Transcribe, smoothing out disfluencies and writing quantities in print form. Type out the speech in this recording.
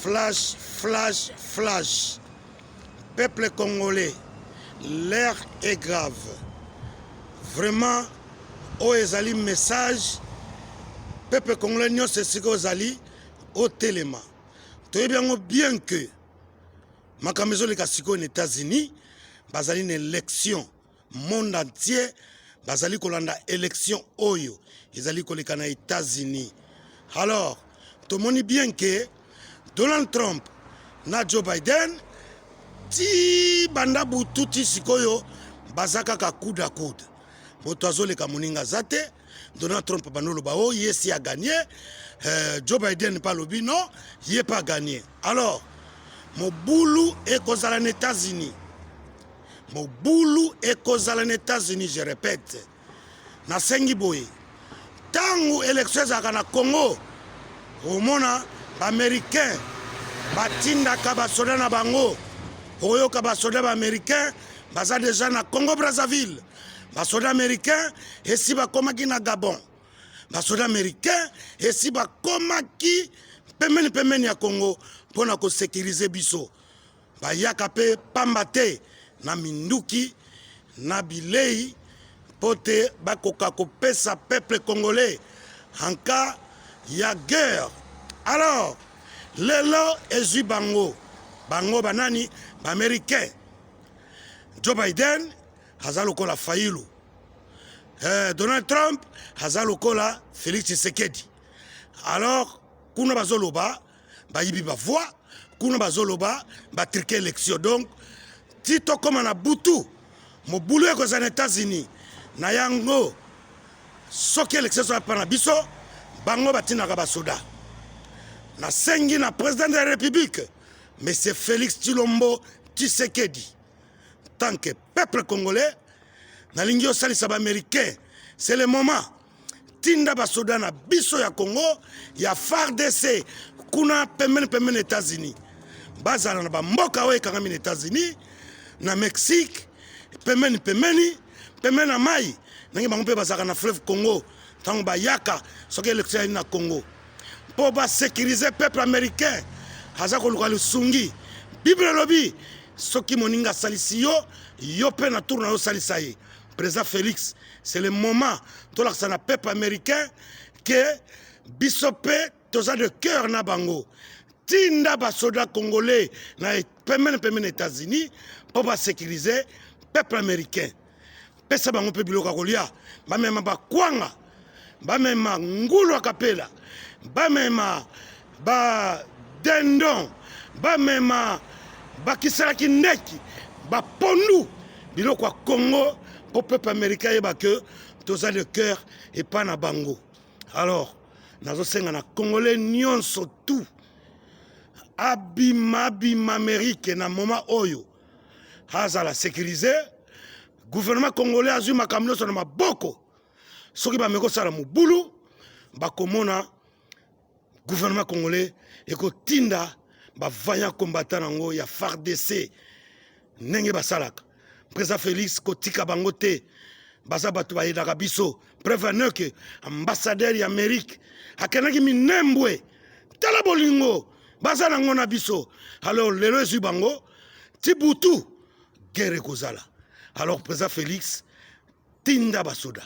Flash, flash, flash. Peuple congolais, l'heure est grave. Vraiment, oyo ezali message peuple congolais nyonso esika ozali otelema. Toyebi yango bien que makambo ezoleka sikoyo na États-Unis, bazali na élection monde entier bazali kolanda élection oyo ezali koleka na États-Unis. Alors, tomoni bien que Donald Trump na Joe Biden ti banda butu ti sikoyo baza kaka coude à coude. Moto azoleka moninga aza te. Donald Trump banda oloba o ye si a gagné, Joe Biden mpe alobi non, ye mpe a gagné. Alors, mobulu ekozala na États-Unis. Mobulu ekozala na États-Unis, je répète. Nasengi boye, ntango élection ezalaka na Congo, omona baaméricain batindaka basoda na bango. Oyoka basoda baaméricain baza deja na Congo Brazzaville, basoda américain esi bakomaki na Gabon, basoda américain esi bakomaki pembeni pembeni ya Congo mpona kosécuriser biso. Bayaka mpe pamba te na minduki na bilei mpo te bakoka kopesa peuple congolais en cas ya guerre. Alors lelo ezwi bango, bango banani? Baaméricain. Joe Biden aza lokola Fayulu, Donald Trump aza lokola Félix Tshisekedi. Alors kuna bazoloba bayibi bavoix, kuna bazoloba batriquer élection. Donc ti tokóma na butu, mobulu ekozala na États-Unis. Na yango, soki élection ezoya mpa na biso, bango batindaka basoda. Nasengi na président de la République, monsieur Félix Tshilombo Tshisekedi, tant que peuple congolais nalingi osalisa baaméricain, c'est le moment. Tinda basoda na biso ya Congo ya FARDC kuna pembeni pembeni États-Unis, bazala na bamboka oyo ekangami na États-Unis, na Mexique, pembeni pembeni pembeni na mai, ndenge bango mpe bazalaka na fleuve Congo. Ntango bayaka, soki élection yali na Congo, mpo basécuriser peuple américain aza koluka lisungi. Bible elobi soki moninga asalisi yo, yo mpe na tour na yo osalisa ye. Président Félix, c'est le moment tolakisa na peuple américain ke biso mpe toza de cœur na bango. Tinda basoda congolais na pembeni pembeni États-Unis mpo basécuriser peuple américain. Pesa bango mpe biloko ya kolia, bamema bakwanga, bamema ngulu ya kapela, bamema badindon, bamema bakisalaki ndeki, bapondu, biloko ya Congo, mpo peuple américain ayeba ke toza de cœur epa na bango. Alors nazosenga na congolais nyonso tout abima, abima Amérique na moment oyo, azala sécurisé. Gouvernement congolais azwi makambo nyonso na maboko. Soki bameki kosala mobulu, bakomona gouvernement congolais ekotinda bavaillant combattant yango ya FARDC ndenge basalaka. Président Félix, kotika bango te, baza bato bayedaka biso. Preuve en est que ambassadeur ya Amérique akendaki Minembwe. Tala bolingo baza nango na biso. Alors lelo ezwi bango ti butu, guerre ekozala. Alors président Félix, tinda basoda.